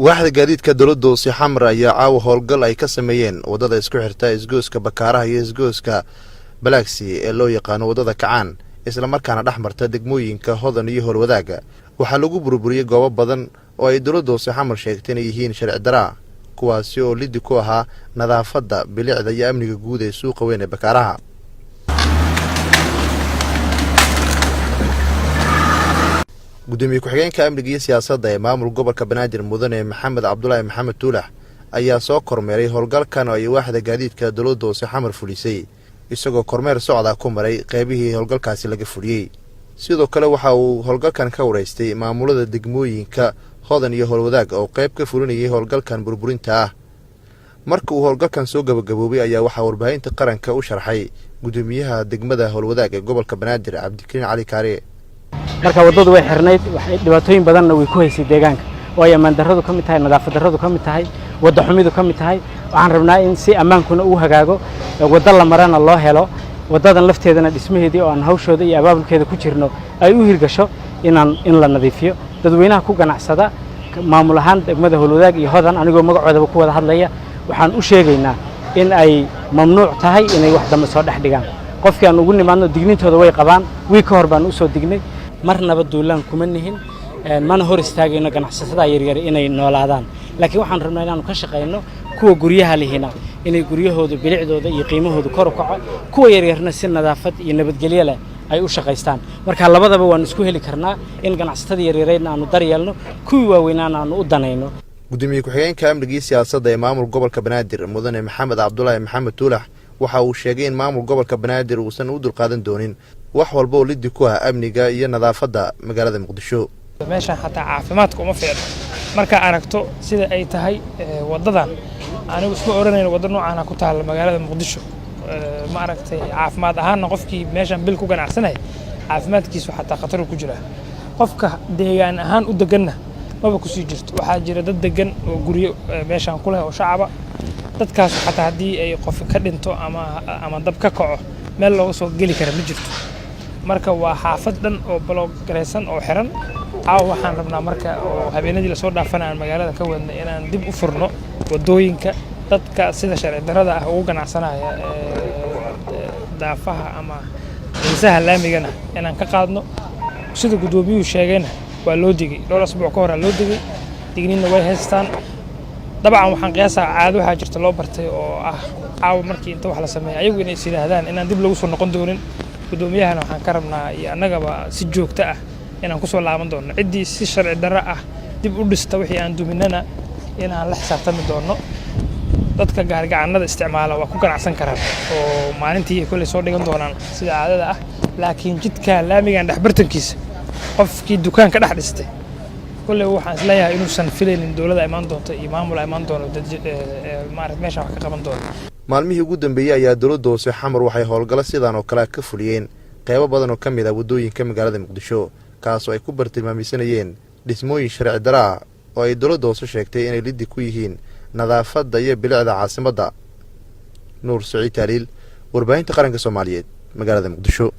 Waaxda gaadiidka dowladda Hoose Xamar ayaa caawa howlgal ay ka sameeyeen waddada isku xirta isgoyska Bakaaraha iyo isgoyska Balaagsi ee loo yaqaano waddada Kacaan, islamarkaana dhex marta degmooyinka Hodan iyo Howlwadaaga. Waxaa lagu burburiyey goobo badan oo ay dowladda Hoose Xamar sheegtay inay yihiin sharci daraa, kuwaasi oo lidi ku ahaa nadaafadda, bilicda iyo amniga guud ee suuqa weyn ee Bakaaraha. Gudoomiye ku-xigeenka amniga iyo siyaasadda ee maamul gobolka Banaadir, Mudane Maxamed Cabdulaahi Maxamed Tuulax, ayaa soo kormeeray howlgalkan oo ay waaxda gaadiidka dowladda Hoose Xamar fulisay, isagoo kormeer socda ku maray qeybihii howlgalkaasi laga fuliyey. Sidoo kale waxa uu howlgalkan ka wareystay maamulada degmooyinka Hodan iyo Howlwadaag oo qayb ka fulinayay howlgalkan burburinta ah. Marka uu howlgalkan soo gabagaboobay ayaa waxaa warbaahinta qaranka u sharxay gudoomiyaha degmada Howlwadaag ee gobolka Banaadir, Cabdikariin Cali Kaare. Marka waddadu way xirnayd, waxay dhibaatooyin badanna way ku haysay deegaanka, oo ay ammaan darradu ka mid tahay, nadaafad darradu ka mid tahay, wadda xumidu ka mid tahay. Waxaan rabnaa in si ammaankuna uu hagaago, waddo la marana loo helo, waddadan lafteedana dhismaheedii oo aan hawshooda iyo abaabulkeeda ku jirno ay u hirgasho, inaan in la nadiifiyo. Dadweynaha ku ganacsada, maamul ahaan degmada Howlwadaag iyo Hodan, anigoo magacoodaba ku wada hadlaya, waxaan u sheegaynaa in ay mamnuuc tahay inay wax dambe soo dhex dhigaan. Qofkii aan ugu nimaadno, dignintooda way qabaan, wii ka hor baan u soo dignay. Marnaba duulaan kuma nihin, mana hor istaagayno ganacsatada yaryar inay noolaadaan, laakiin waxaan rabnaa inaanu ka shaqayno kuwa guryaha lihina inay guryahooda bilicdooda iyo qiimahooda kor u kaco, kuwa yaryarna si nadaafad iyo nabadgelyo leh ay u shaqaystaan. Marka labadaba waanu isku heli karnaa, in ganacsatada yaryareydna aanu daryeelno, kuwii waaweynaana aanu u danayno. Gudoomiye ku-xigeenka amnigii siyaasadda ee maamul gobolka Banaadir, Mudane Maxamed Cabdulaahi Maxamed Tuulax, waxa uu sheegay in maamul gobolka Banaadir uusan u dulqaadan doonin wax walba oo lidi ku ah amniga iyo nadaafadda magaalada Muqdisho. Meeshaan xataa caafimaadka uma fiicno. Markaa aragto sida ay tahay waddadan, anigu isma odhanayn waddo noocaana ku taalla magaalada Muqdisho. Ma aragtay, caafimaad ahaanna qofkii meeshaan bil ku ganacsanaya caafimaadkiisu xataa khatar ku jiraa. Qofka deegaan ahaan u deganna maba kusii jirto. Waxaa jira dad degan oo guryo meeshaan ku leh oo shacaba. Dadkaas xataa haddii ay qof ka dhinto ama dab ka kaco, meel looga soo geli kara ma jirto. Marka waa xaafad dhan oo block garaysan oo xiran. Caawa waxaan rabnaa marka, oo habeenadii lasoo dhaafana aan magaalada ka wadnay, inaan dib u furno waddooyinka. Dadka sida sharci darrada ah ugu ganacsanaya daafaha ama xiisaha laamigana inaan ka qaadno. Sida guddoomiyuhu sheegayna, waa loo digay dhowr asbuuc ka horaa loo digay, digniinna way haystaan. Dabcan waxaan qiyaasaa caado waxaa jirta loo bartay oo ah caawa markii inta wax la sameeya ayagu inay is yidhaahdaan inaan dib lagu soo noqon doonin. Guddoomiyahana waxaan ka rabnaa iyo annagaba si joogto ah inaan kusoo laaban doono. Ciddii si sharci darro ah dib u dhista wixii aan duminana, inaan la xisaabtami doono. Dadka gaarigacannada isticmaala waa ku ganacsan karaan oo maalintii ay kolley soo dhigan doonaan sida caadada ah, laakiin jidka laamigan dhex bartankiisa qofkii dukaanka dhex dhistay, kolley waxaan isleeyahay inuusan filaynin dowladda imaan doonto iyo maamula imaan doono maarata meeshaan wax ka qaban doono. Maalmihii ugu dambeeyey ayaa dowladda Hoose Xamar waxay howlgallo sidaan oo kale ka fuliyeen qeybo badan oo ka mid ah waddooyinka magaalada Muqdisho, kaasoo ay ku bartilmaameysanayeen dhismooyin sharci dara ah oo ay dowladda Hoose sheegtay inay liddi ku yihiin nadaafadda iyo bilicda caasimadda. Nuur Saciid Taaliil, Warbaahinta Qaranka Soomaaliyeed, magaalada Muqdisho.